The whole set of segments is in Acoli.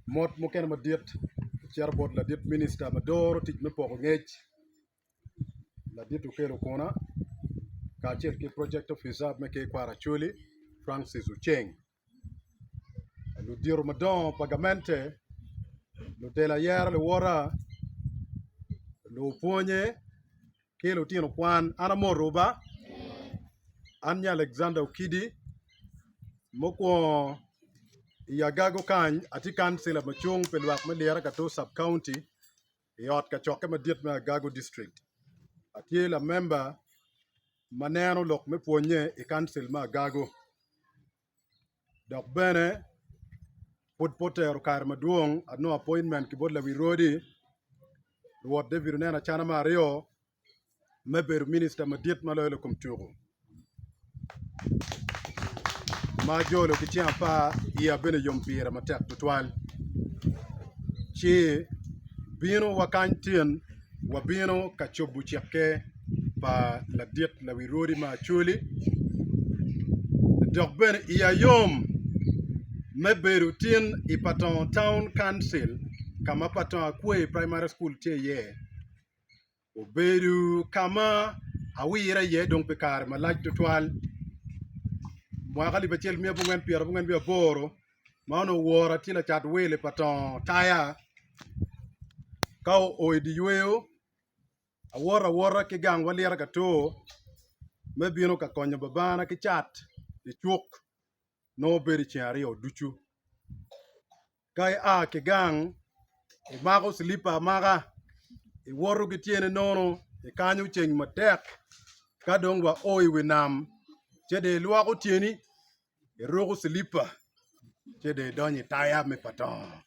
Mot mukene madit cito bot ladit minista ma doro tic me poko ngec ladit Okello Okuna kacel ki project officer me Ker Kwaro Acholi Francis Oceng ludito madongo pa gamente lutela ayera luwota lupwonye ki lutino kwan an amotowu ba an nye Alexander Okidi mukwongo i agago kany atye kancila ma cung pi lwak me Lira Kato sub county i ot kacokke madit me Agago district atye lamemba ma neno lok me pwonye i kancil me Agago dok bene pud pe otero kare madwong anongo apointment ki bot lawi rwodi Rwot David oneno acana me aryo me bedo minista madit ma loyo lok kom tuko ma ajolo ki ceng apar iya bene yom pire matek tutwal ci bino wa kany tyen wabino ka cobo cikke pa ladit lawi rwodi me Acholi dok bene iya yom me bedo tin i Patongo Town Council ka ma Patongo Akwei Primary School tye iye. Obedo ka ma awire iye dong pi kare malac tutwal mwaka alip acel miya abongwen pyerabongwen wiye aboro ma onongo wora tye lacat wil i pa tongo taya ka oo i dye yweyo awoto awota ki gang wa lita ka tur me bino ka konyo babana ki cat i cuk nongo bedo i ceng aryo ducu. Ka ia ki gang imako cilipa amaka iwoto ki tyeni nono ikanyo ceng matek ka dong wa o i wi nam ci dong ilwoko tyeni iruko cilipa ci dong idonyo i taya me pa tongo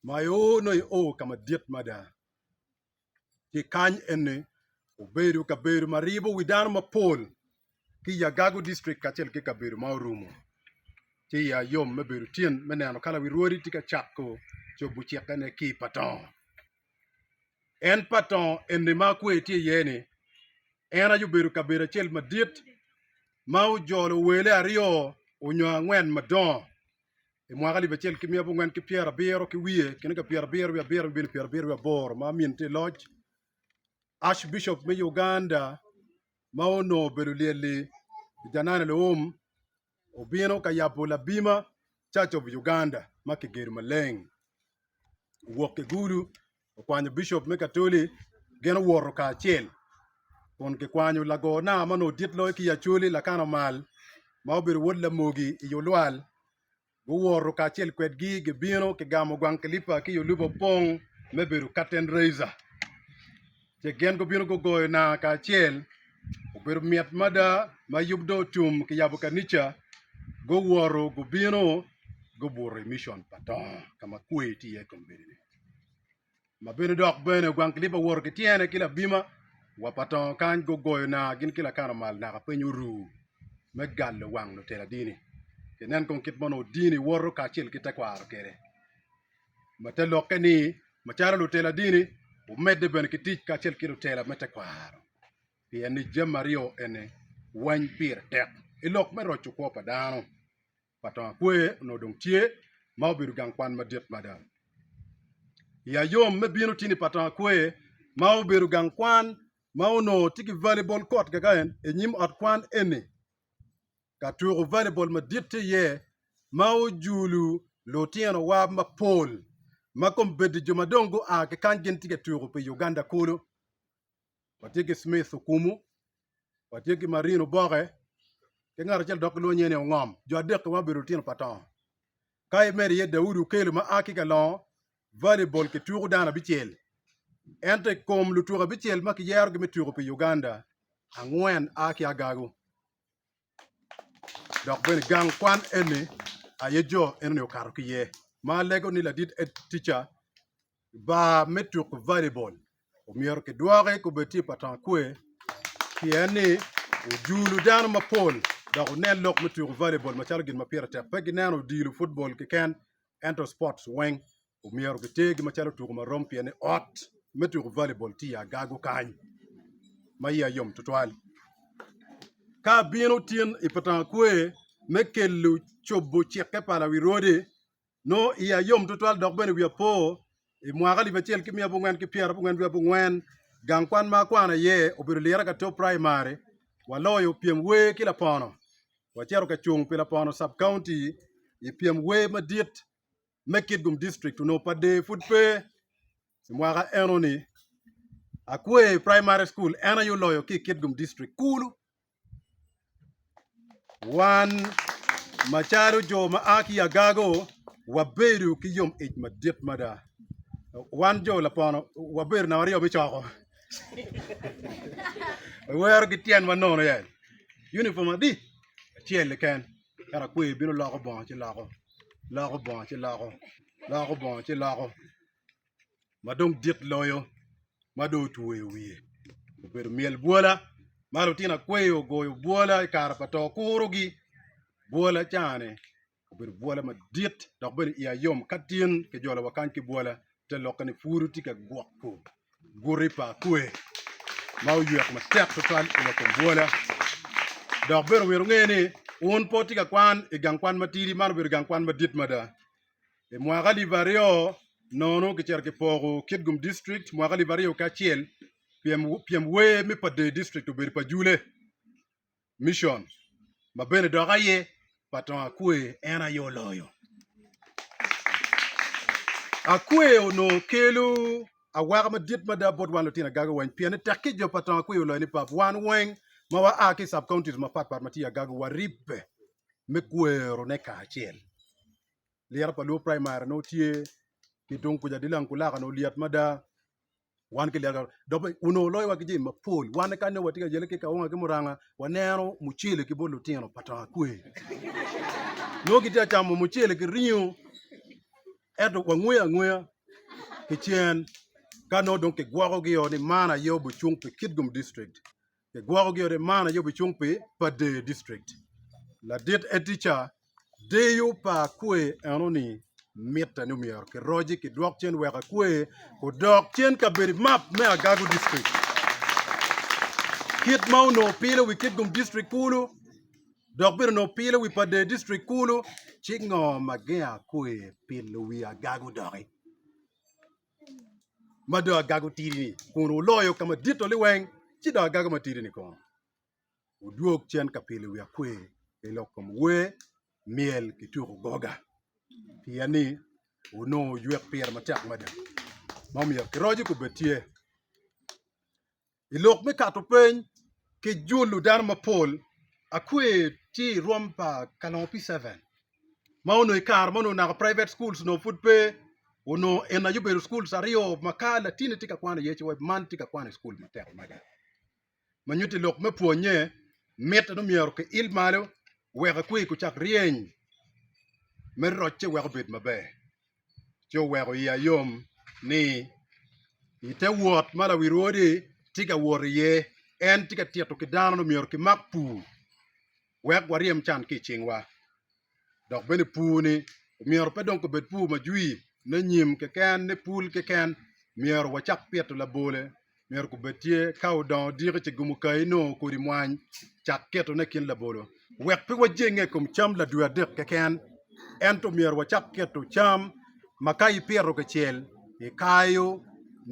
ma io nongo io ka madit mada. Ki kany eni obedo kabedo ma ribo wi dano mapol ki i Agago district kacel ki kabedo ma orumo ci iya yom me bedo tyen me neno ka lawi rwodi tye ka cako cobo cikkene ki i patongo. En patongo eni ma kwer tye iye-ni en aye obedo kabedo acel madit ma ojolo wele aryo onyo angwen madongo I mwaka alip acel ki miya abongwen ki pyerabiro ki wiye kine ka pyerabiro wiye abiro bino pyerabiro wiye aboro ma Amin tye i loc, Archbishop me Uganda ma onongo obedo lyel-li Janani Luwum obino ka yabo Labima Church of Uganda ma kigedo maleng. Owok ki Gulu okwanyo bicop me Katoli gin owoto kacel kun kikwanyo lago naa ma onongo dit loyo ki i Acholi Lakana Omal ma obedo wod Lamogi i Olwal guwoto kacel kwedgi gibino kigamo gwang kilipa ki i Olubo Opong me bedo curtain raiser ci gin gubino gugoyo naa kacel obedo mit mada ma yub dong otum kiyabo kanica guwoto gubino gubuto i mission pa dongo ka ma kwe tye iye i kom bedo-ni. Ma bene dok bene ogwang kilip owoto ki tyene ki labima wa pa tongo kany gugoyo naa gin ki lakana omal naka piny oru me galo wang lutela dini. Inen kong kit ma onongo dini woto kacel ki tekwaro kwede. Ma te lokke ni macalo lutela dini wumedde bene ki tic kacel ki lutela me tekwaro pien ni jami aryo eni weng pire tek i lok me roco kwo pa dano. pa tongo akwer onongo dong tye ma obedo gang kwan madit mada. I ayom me bino tini pa tongo akwer ma obedo gang kwan ma onongo tye ki volleyball court kakaen i nyim ot kwan eni ka tuko volleyball madit tye iye ma ojulu lutinowa mapol ma kombeddi jo ma dong gua ki kany gin tye ka tuko pi Uganda kulu. Watye ki Smith Okumu, watye ki Marine Oboke, ki ngat acel dok gilwongo nyinge ni Ongom. Jo adek-ki weng obedo lutino pa tongo. Ka imedo iye Daudi Okello ma a ki ka longo volleyball kituko dano abicel. Ento i kom lutuko abicel ma kiyerogi me tuko pi Uganda, angwen a ki Agago. Dok bene gang kwan eni aye jo enoni okato ki iye. Ma alego ni ladit ed tica Bar me tuko volleyball omyero kidwoki kobed tye pa tongo kwe pien ni ojulu dano mapol dok onen lok me tuko volleyball macalo gin ma pire tek pe gineno odilo football keken ento sports weng omyero gitergi macalo tuko marom pien ni ot me tuko volleyball tye i agago kany ma iya yom tutwal. Ka abino tin i pa tongo kwe me kelo cobo cikke pa lawirodi. Nongo iya yom tutwal dok bene wiya po i mwaka alip acel ki miya abongwen ki pyerabongwen wiye abongwen gang kwan ma akwano iye obedo Lira Kato Primary waloyo pyem wer ki lapono wacito ka cung pi lapono sub county i pyem wer madit me Kitgum district onongo pa der pud pe i mwaka enoni Akwer Primary School en aye oloyo ki i Kitgum district kulu. Wan macalo jo ma a ki i Agago wabedo ki yom ic madit mada. Wan jo lapono wabedo namba aryo me coko wawero ki tyenwa nono ye unifom adi acel keken ento akwer bino loko bongo ci loko loko bongo ci loko loko bongo ci loko. ma dong dit loyo ma dong otweyo wiye obedo myel bwola ma lutino akweyo ogoyo bwola i kare pa to kurogi bwola cani obedo bwola madit dok bene iya yom ka tin kijolowa kany ki bwola te lokke ni pud tye ka gwoko guti pa akwe ma oywek matek tutwal i lok kom bwola dok bene myero wunge ni wun pe wutye ka kwan i gang kwan matidi man obedo gang kwan madit mada. I mwaka alip aryo nono kicito kipoko Kitgum District, mwaka alip 2001 pyem wer me Pader District obedo pa Jule Mission ma bene dok aye pa Tong Akwe en aye oloyo. Akwe onongo kelo awaka madit mada bot wan lutino Agago weng pien ni tek ki jo pa Tong Akwe oloyo ni pap wan weng ma wa a ki i sub counties mapat pat ma tye i Agago waribbe me kwerone kacel. Lira pa Luo Primary nongo tye ki tung kuca Dilang Kulaka nongo lyet mada wan ki lira dok bene onongo loyowa ki jami mapol wan kany nongo watye ka yelle ki kawunga ki muranga waneno mucele ki bot lutino pa Tong Akwe nongo gitye ka camo mucele ki ringo ento wangweyo angweya ki cen ka nongo dong kigwokogi-o ni man aye obicung pi Kitgum District. Kigwokogi ode man aye obicung pi Pader District. Ladit Etica, Deyo pa akwe enoni mitte ni myero kiroci kidwok cen wek akwe odok cen kabedo i map me Agago District. Kit ma onongo pilo wi Kitgum District kulu dok bene onongo pilo wi Pader District kulu ci ngo ma gengo akwe pilo wi Agago doki? ma dong agago tidi-ni kun wuloyo ka madito liweng, ci dong agago matidi-ni kono wudwog cen ka pilo wi akwer i lok kom wer, myel ki tuko goga, pien ni wunongo ywek pire matek mada ma omyero kiroco kubed tye. I lok me kato peny ki julo dano mapol, akwer tye i rwom pa Kalongo P7 ma onongo i kare ma onongo naka private schools onongo pud pe onongo en aye obedo schools aryo ma ka latinni tye ka kwano iye ci wek man tye ka kwano i cukul matek mada ma nyutti lok me pwonye mitte ni myero kiil malo wek akwer gucak ryeny me rocce wek obed maber. ci oweko iya yom ni i te wot ma lawirwodi tye ka wot iye en tye ka tito ki dano ni myero kimak pur wek waryem can ki i cingwa dok bene pur-ni myero pe dong obed pur ma jwi me nyim keken me pul keken myero wacak pito labole myero gubed tye ka odongo diki ci gumo kai nongo kodi mwany cak ketone i kin labolo wek pe wajenge i kom cam ladwe adek keken ento myero wacak keto cam ma ka ipito kicel ikayo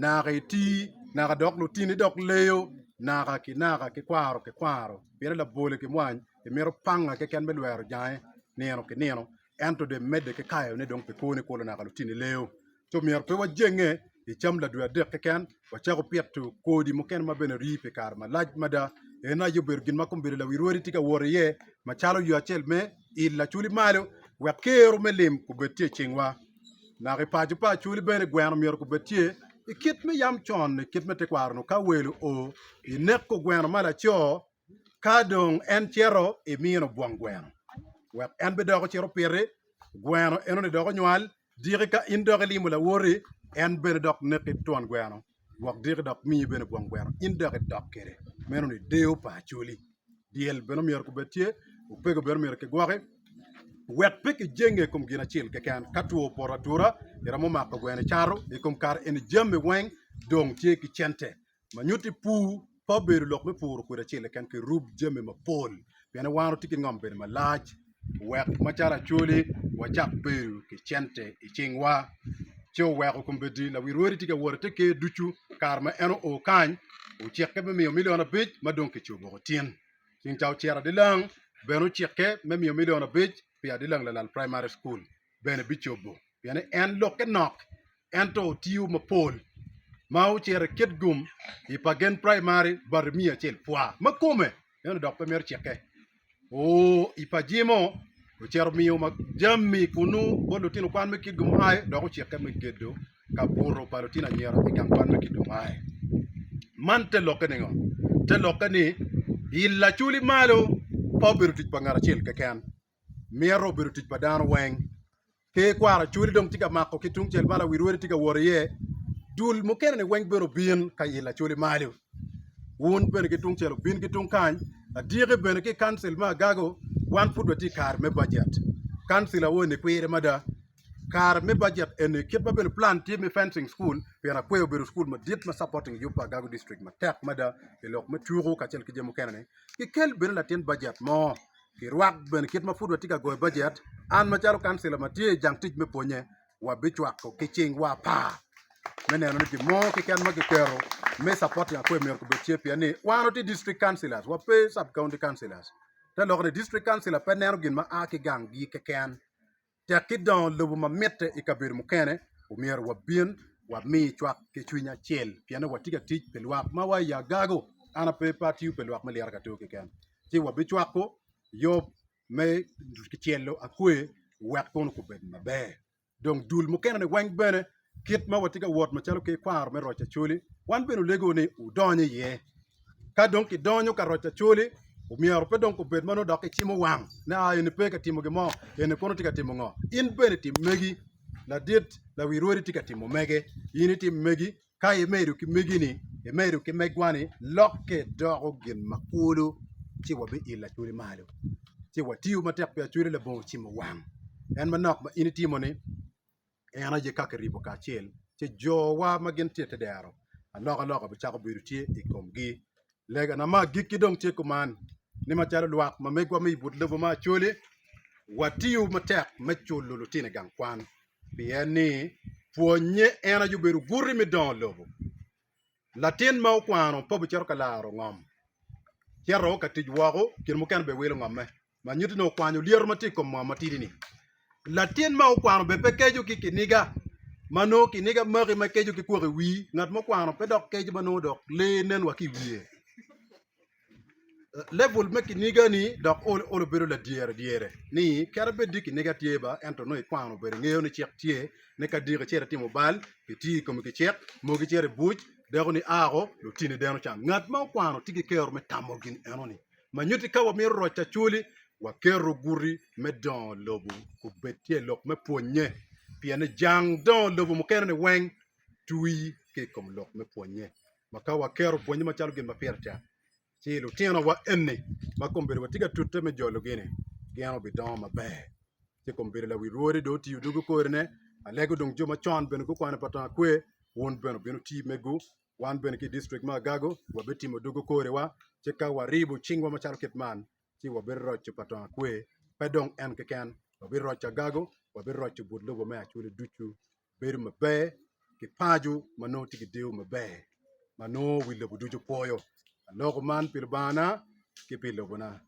naka iti naka dok lutini dok leyo naka ki naka ki kwaro ki kwaro pien labolo ki mwany imito panga keken me lwero jange nino ki nino ento dong imedde ki kayone dong pi kwoni kulu naka lutini leyo. Ci omyero pe wajenge i cam ladwe adek keken, wacako pito kodi mukene ma bene rii pi kare malac mada. En aye obedo gin ma kombeddi lawi rwodi tye ka wot iye macalo yo acel me ilo Acholi malo wek kero me lim obed tye i cingwa. Naka i paco pa Acholi bene gweno myero obed tye i kit me yam con i kit me tekwaro-nu ka welo oo ineko gweno ma laco Ka dong en cito, imino bwong gweno, wek en bene dok ocit opiti gweno enoni dok onywal. Diki ka in dok ilimo lawoti, en bene dok neki twon gweno, gwok diki dok miyi bene bwong gweno, in dok idok kwede. Meno ni deyo pa Acholi. Dyel bene myero gubed tye, opego bene myero kigwoki, wek pe kijenge i kom gin acel keken. Ka two opoto atura, iromo mako gweno icato. I kom kare eni jami weng dong tye ki cente. ma nyutti pur pe obedo lok me puro kwede acel keken ki rub jami mapol pien wan watye ki ngom bedo malac. Wek macalo Acholi wacak bedo ki cente i cingwa. Ci oweko kombeddi lawirwodi tye ka wot i te ker ducu kare ma en oo kany ocikke me miyo milion abic ma dong kicobo tin. Ceng ca ocito adilang bene ocikke me miyo milion abic pi adilang lalal primary school bene bicobo pien ni en lokke nok ento otiyo mapol ma ocito i Kitgum i Pagen Primary bati miya acel pwa ma kome ento dok pe mito cikke. Oo i pa Jimo ocito omiyo jami kunu bot lutino kwan me Kitgum High dok ocikke me gedo kabuto pa lutino anyira i gang kwan me Kitgum High. Man te lokke ningo? Te lokke ni ilo acoli malo pe obedo tic pa ngat acel keken. Mito obedo tic pa dano weng. Ker kwaro Acholi dong tye ka mako ki tungcel ma lawil rwodi tye ka wot iye, dul mukene-ni weng bene obin ka ilo Acholi malo. Wun bene ki tungcel wubin ki tung kany, adiki bene ki i kancil me Agago, wan pud watye i kare me bajet. Kancil awo eni kwiri mada. Kare me bajet eni kit ma bene plan tye me fencing school pien Akwer obedo school madit ma supporting yub pa Agago district matek mada i lok me tuko kacel ki jami mukene-ni. Kikel bene latin bajet mo. Kirwak bene kit ma pud watye ka goyo bajet, an macalo kancila ma tye i jang tic me pwonye, wabicwako ki cingwa apar me neno ni gin mo keken ma kiketo me supporting Akwe myero obed tye pien ni wan watye district councilors wa pe sub county councilors. Te lok ni district councilor pe neno gin ma a ki ganggi keken. Tek ki dongo lobo ma mitte i kabedo mukene, omyero wabin wami cwak ki cwiny acel pien ni watye ka tic pi lwak ma wa i agago. An ape pe atiyo pi lwak me Lira Kato keken. Ci wabicwako yub me celo akwe wek kono gubed maber. Dong dul mukene-ni weng bene kit ma watye ka wot macalo ki kwaro me roc Acholi, wan bene olego ni wudony iye. Ka dong kidonyo ka roc Acholi, omyero pe dong obed ma nongo dok kicimo wang ni aa eni pe ka timo gin mo, eni kono tye ka timo ngo. In bene tim megi, ladit lawi rwodi tye ka timo mege, in itim megi, ka imedo ki megi-ni, imedo ki megwa-ni, lokke doko gin ma kulu ci wabiilo Acholi malo. Ci watiyo matek pi Acholi labongo cimo wang. En manok ma in itimo-ni, en aye ka kiribo kacel ci jowa ma gin tye i te dero alokaloka bicako bedo tye i komgi. Legana me agikki dong tye kuman ni macalo lwak ma megwa me i but lobo ma Acholi, watiyu matek me culo lutino i gang kwan pien ni pwonnye en aye obedo guti me dongo lobo. Latin ma okwano pe obicito ka laro ngom, cito ka tic woko gin mukene bene wilo ngomme. ma nyuto ni okwanyo lyeto ma tye i kom moo matidi-ni. Latin ma okwano bene pe keco ki kiniga ma nongo kiniga maki ma keco ki kwok i wii. Ngat ma okwano pe dok keco ma nongo dok lee nen wa ki i wiye. Level me kiniga-ni dok olo olo bedo ladyere dyere ni kadi bed ni kiniga tye ba ento nongo ikwano bene ingeyo ni cik tye ni ka diki icito itimo bal kitiyo i komi ki cik mogo icito i buc dako ni ako lutini deno can. Ngat ma okwano tye ki kero me tamo gin enoni. Ma nyutti ka wamito roc Acholi, waketo guti me dongo lobo obed tye lok me pwonnye, pien ni jang dongo lobo mukene-ni weng twi ki i kom lok me pwonnye. Ma ka waketo pwonnye macalo gin ma pire tek, ci lutinowa eni ma kombeddi watye ka tute me jologi-ni, gin obidongo maber. Ci kombeddi lawi rwodi dong otiyo dugo korine, alego dong jo macon bene gukwano i Patong Akwe, wun bene wubin wuti megu Wan bene ki i distrik me Agago wabitimo dugo koriwa, ci ka waribo cingwa macalo kit man, ci wabiroco pa tong akwe, pe dong en keken, wabiroco Agago, wabiroco but lobo me Acholi ducu bedo maber ki paco ma nongo tye ki deyo maber ma nongo wi lobo ducu pwoyo. Aloko man pi Lubangana ki pi lobona.